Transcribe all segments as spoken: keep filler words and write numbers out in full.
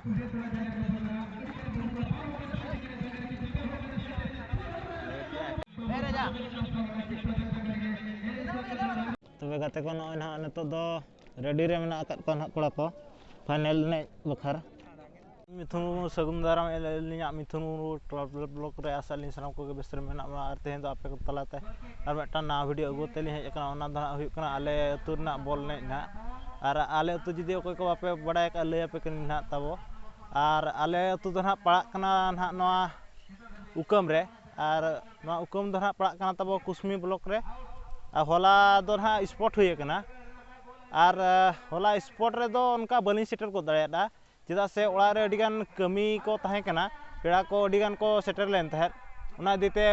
ᱛᱚᱵᱮ ᱜᱟᱛᱮ ᱠᱚ, ᱱᱚᱜᱼᱚᱭ ᱱᱟᱦᱟᱜ ᱱᱤᱛᱚᱜ ᱫᱚ ᱨᱮᱰᱤ ᱨᱮ ᱢᱮᱱᱟᱜ ᱟᱠᱟᱫ ᱠᱚᱣᱟ ᱱᱟᱦᱟᱜ ᱠᱚᱲᱟ ᱠᱚ ᱯᱷᱟᱭᱱᱮᱞ ᱮᱱᱮᱡ ᱵᱟᱠᱷᱨᱟ᱾ ᱢᱤᱛᱷᱩᱱ ᱢᱩᱨᱢᱩ ᱥᱟᱹᱜᱩᱱ ᱫᱟᱨᱟᱢ ᱮᱫ ᱟᱹᱞᱤᱧᱟᱜ ᱢᱤᱛᱷᱩᱱ ᱢᱩᱨᱢᱩ ᱠᱞᱟᱵᱽ ᱵᱞᱚᱜᱽ ᱨᱮ᱾ ᱟᱥᱟ ᱟᱹᱞᱤᱧ ᱥᱟᱱᱟᱢ ᱠᱚᱜᱮ ᱵᱮᱥ ᱨᱮ ᱢᱮᱱᱟᱜ ᱵᱚᱱᱟ᱾ ᱟᱨ ᱛᱮᱦᱮᱧ ᱫᱚ ᱟᱯᱮ ᱠᱚ ᱛᱟᱞᱟᱛᱮ ᱟᱨ ᱢᱤᱫᱴᱟᱝ ᱱᱟᱣᱟ ᱵᱷᱤᱰᱤᱭᱳ ᱟᱹᱜᱩ ᱛᱮᱞᱤᱧ ᱦᱮᱡ ᱟᱠᱟᱱᱟ᱾ ᱚᱱᱟ ᱫᱚ ᱦᱟᱸᱜ ᱦᱩᱭᱩᱜ ᱠᱟᱱᱟ ᱟᱞᱮ ᱟᱹᱛᱩ ᱨᱮᱱᱟᱜ ᱵᱚᱞ ᱮᱱᱮᱡ ᱱᱟᱦᱟᱜ᱾ ᱟᱨ ᱟᱞᱮ ᱟᱹᱛᱩ ᱡᱩᱫᱤ ᱚᱠᱚᱭ ᱠᱚ ᱵᱟᱯᱮ ᱵᱟᱲᱟᱭ ᱟᱠᱟᱫ, ᱞᱟᱹᱭ ᱟᱯᱮ ᱠᱟᱹᱱᱟᱹᱧ ᱱᱟᱦᱟᱜ ᱛᱟᱵᱚ᱾ ᱟᱨ ᱟᱞᱮ ᱟᱹᱛᱩ ᱫᱚ ᱱᱟᱦᱟᱜ ᱯᱟᱲᱟᱜ ᱠᱟᱱᱟ ᱱᱟᱦᱟᱜ ᱱᱚᱣᱟ ᱩᱠᱟᱹᱢ ᱨᱮ᱾ ᱟᱨ ᱱᱚᱣᱟ ᱩᱠᱟᱹᱢ ᱫᱚ ᱱᱟᱦᱟᱜ ᱯᱟᱲᱟᱜ ᱠᱟᱱᱟ ᱛᱟᱵᱚ ᱠᱩᱥᱢᱤ ᱵᱞᱚᱠ ᱨᱮ᱾ ᱟᱨ ᱦᱚᱞᱟ ᱫᱚ ᱱᱟᱦᱟᱜ ᱥᱯᱳᱨᱴ ᱦᱩᱭ ᱟᱠᱟᱱᱟ᱾ ᱟᱨ ᱦᱚᱞᱟ ᱥᱯᱳᱨᱴ ᱨᱮᱫᱚ ᱚᱱᱠᱟ ᱵᱟᱹᱞᱤᱧ ᱥᱮᱴᱮᱨ ᱜᱚᱫ ᱫᱟᱲᱮᱭᱟᱫᱟ, ᱪᱮᱫᱟᱜ ᱥᱮ ᱚᱲᱟᱜ ᱨᱮ ᱟᱹᱰᱤᱜᱟᱱ ᱠᱟᱹᱢᱤ ᱠᱚ ᱛᱟᱦᱮᱸ ᱠᱟᱱᱟ, ᱯᱮᱲᱟ ᱠᱚ ᱟᱹᱰᱤᱜᱟᱱ ᱠᱚ ᱥᱮᱴᱮᱨ ᱞᱮᱱ ᱛᱟᱦᱮᱸᱫ᱾ ᱚᱱᱟ ᱤᱫᱤᱛᱮ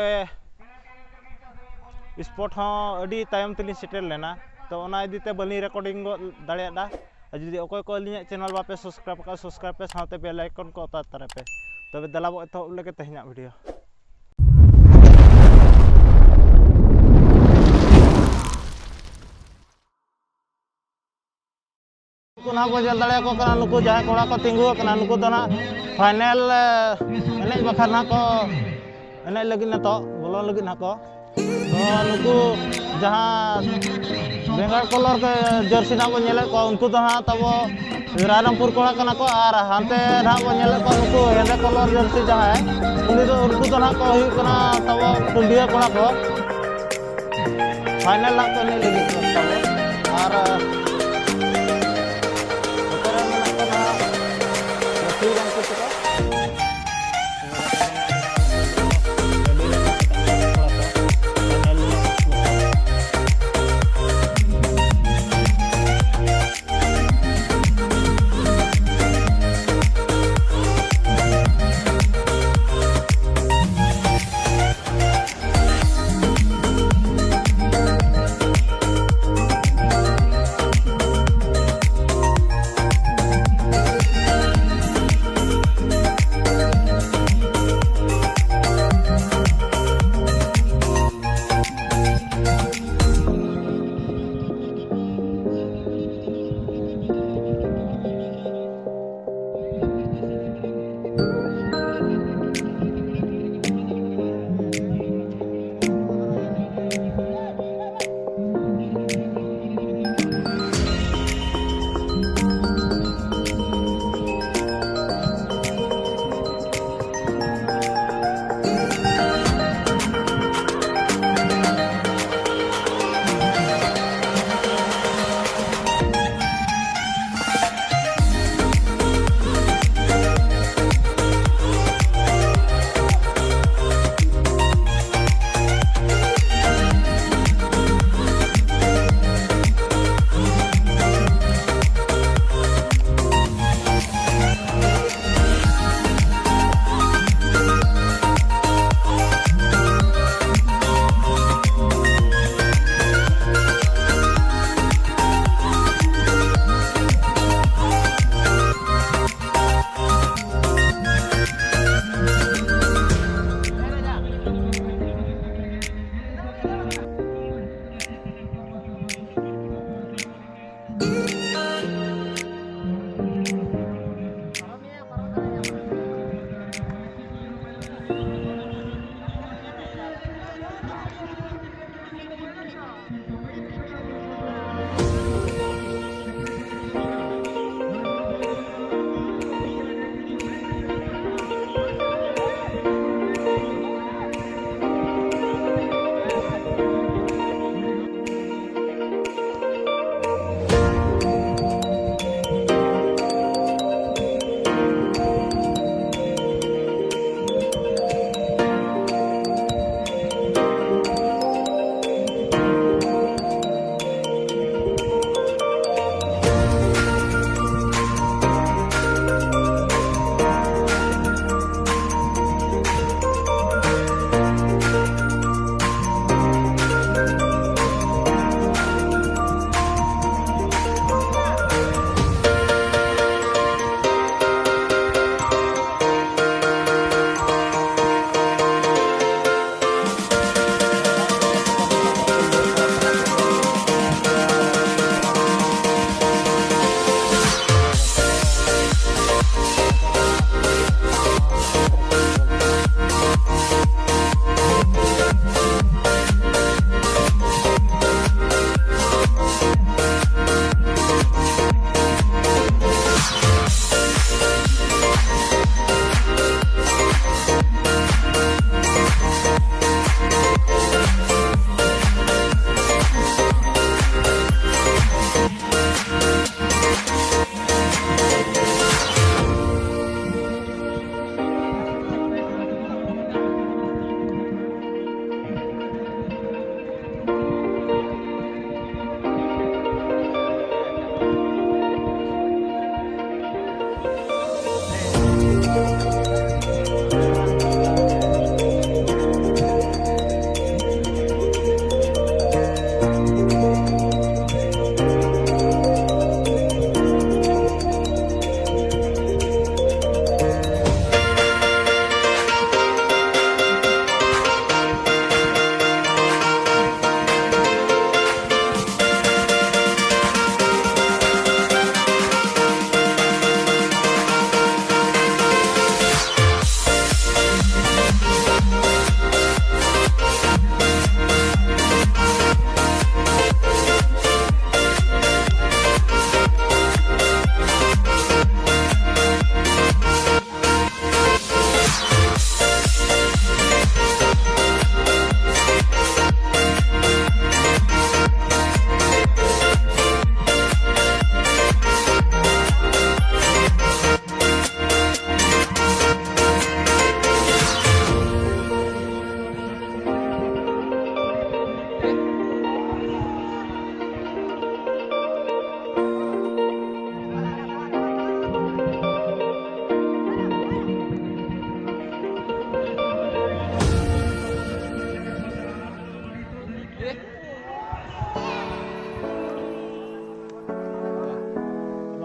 ᱥᱯᱳᱨᱴ ᱦᱚᱸ ᱟᱹᱰᱤ ᱛᱟᱭᱚᱢ ᱛᱮᱞᱤᱧ ᱥᱮᱴᱮᱨ ᱞᱮᱱᱟ᱾ ᱛᱚ ᱚᱱᱟ ᱤᱫᱤᱛᱮ ᱵᱟᱹᱞᱤᱧ ᱨᱮᱠᱚᱨᱰᱤᱝ ᱜᱚᱫ ᱫᱟᱲᱮᱭᱟᱫᱟ᱾ ᱟᱨ ᱡᱩᱫᱤ ᱚᱠᱚᱭ ᱠᱚ ᱟᱹᱞᱤᱧᱟᱜ ᱪᱮᱱᱮᱞ ᱵᱟᱯᱮ ᱥᱟᱵᱥᱠᱨᱟᱭᱤᱵ ᱟᱠᱟᱫ, ᱥᱟᱵᱥᱠᱨᱟᱭᱤᱵ ᱯᱮ, ᱥᱟᱶᱛᱮ ᱵᱮᱞ ᱟᱭᱠᱚᱱ ᱠᱚ ᱚᱛᱟ ᱛᱟᱨᱟᱭ ᱯᱮ᱾ ᱛᱚᱵᱮ ᱫᱮᱞᱟ ᱵᱚ ᱮᱛᱚᱦᱚᱵ ᱞᱮᱜᱮ ᱛᱮᱦᱮᱧᱟᱜ ᱵᱷᱤᱰᱤᱭᱳ᱾ ᱱᱩᱠᱩ ᱱᱟᱦᱟᱜ ᱵᱚ ᱧᱮᱞ ᱫᱟᱲᱮᱭᱟᱠᱚ ᱠᱟᱱᱟ, ᱱᱩᱠᱩ ᱡᱟᱦᱟᱸᱭ ᱠᱚᱲᱟ ᱠᱚ ᱛᱤᱸᱜᱩ ᱟᱠᱟᱱᱟ, ᱱᱩᱠᱩ ᱫᱚ ᱱᱟᱦᱟᱜ ᱯᱷᱟᱭᱱᱮᱞ, ᱮ, ᱮᱱᱮᱡ ᱵᱟᱠᱷᱨᱟ ᱱᱟᱦᱟᱜ ᱠᱚ ᱮᱱᱮᱡ ᱞᱟᱹᱜᱤᱫ, ᱱᱤᱛᱚᱜ ᱵᱚᱞᱚᱱ ᱞᱟᱹᱜᱤᱫ ᱱᱟᱦᱟᱜ ᱠᱚ᱾ ᱛᱚ ᱱᱩᱠᱩ ᱡᱟᱦᱟᱸ ᱵᱮᱸᱜᱟᱲ ᱠᱚᱞᱚᱨ ᱜᱮ ᱡᱟᱹᱨᱥᱤ ᱱᱟᱦᱟᱜ ᱵᱚ ᱧᱮᱞᱮᱫ ᱠᱚᱣᱟ, ᱩᱱᱠᱩ ᱫᱚ ᱱᱟᱦᱟᱜ ᱛᱟᱵᱚ ᱨᱟᱭᱨᱚᱝᱯᱩᱨ ᱠᱚᱲᱟ ᱠᱟᱱᱟ ᱠᱚ, ᱟᱨ ᱦᱟᱱᱛᱮ ᱱᱟᱦᱟᱜ ᱵᱚ ᱧᱮᱞᱮᱫ ᱠᱚᱣᱟ ᱱᱩᱠᱩ ᱦᱮᱸᱫᱮ ᱠᱚᱞᱚᱨ ᱡᱟᱹᱨᱥᱤ ᱡᱟᱦᱟᱸᱭ, ᱩᱱᱤ ᱫᱚ, ᱩᱱᱠᱩ ᱫᱚ ᱱᱟᱦᱟᱜ ᱠᱚ ᱦᱩᱭᱩᱜ ᱠᱟᱱᱟ ᱛᱟᱵᱚ ᱠᱩᱞᱰᱤᱦᱟᱹ ᱠᱚᱲᱟ ᱠᱚ᱾ ᱯᱷᱟᱭᱱᱮᱞ ᱱᱟᱦᱟᱜ ᱠᱚ ᱮᱱᱮᱡ ᱞᱟᱹᱜᱤᱫ ᱠᱚ ᱛᱟᱵᱚ᱾ ᱟᱨ ᱱᱚᱛᱮ ᱨᱮ ᱢᱮᱱᱟᱜ ᱠᱚᱣᱟ ᱱᱟᱦᱟᱜ ᱞᱟᱹᱴᱷᱩ ᱜᱚᱢᱠᱮ ᱛᱟᱠᱚ᱾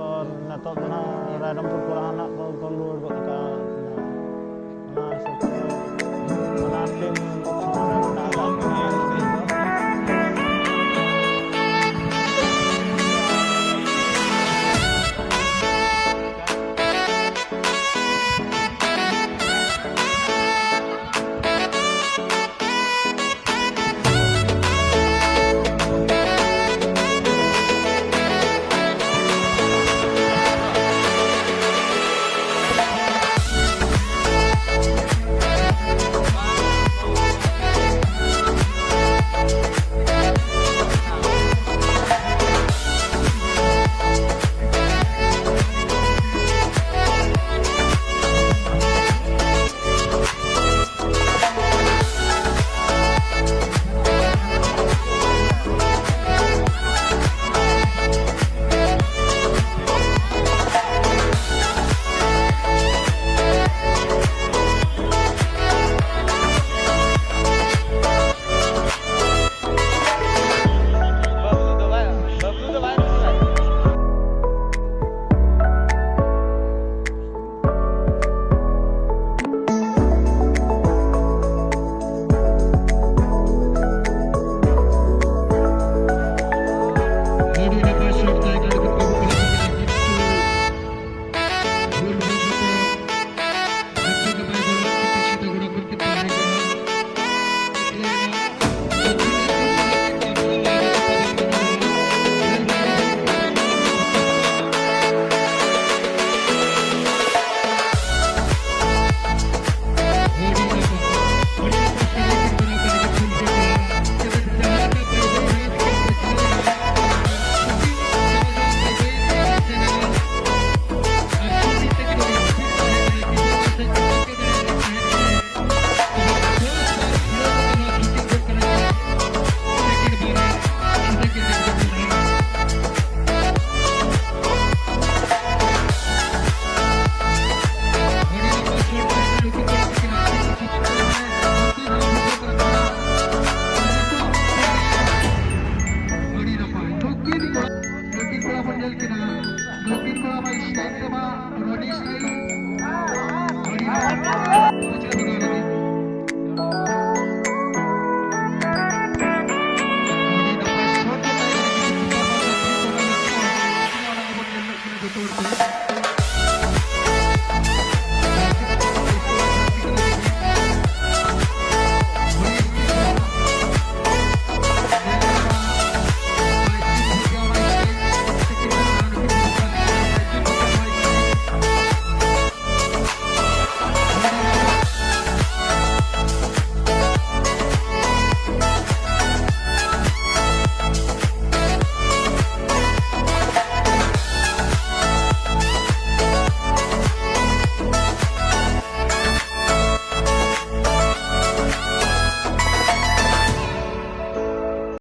ᱟᱨ ᱱᱤᱛᱚᱜ ᱫᱚ ᱱᱟᱦᱟᱜ ᱨᱟᱭᱨᱚᱝᱯᱩᱨ ᱯᱟᱲᱟ ᱱᱟᱦᱟᱜ ᱠᱚ ᱜᱳᱞ ᱨᱩᱣᱟᱹᱲ ᱜᱚᱫ ᱠᱟᱜᱼᱟ᱾ ᱚᱱᱟ ᱦᱤᱥᱟᱹᱵ ᱛᱮ ᱵᱟᱱᱟᱨ ᱴᱤᱢ ᱥᱚᱢᱟᱱ ᱨᱮ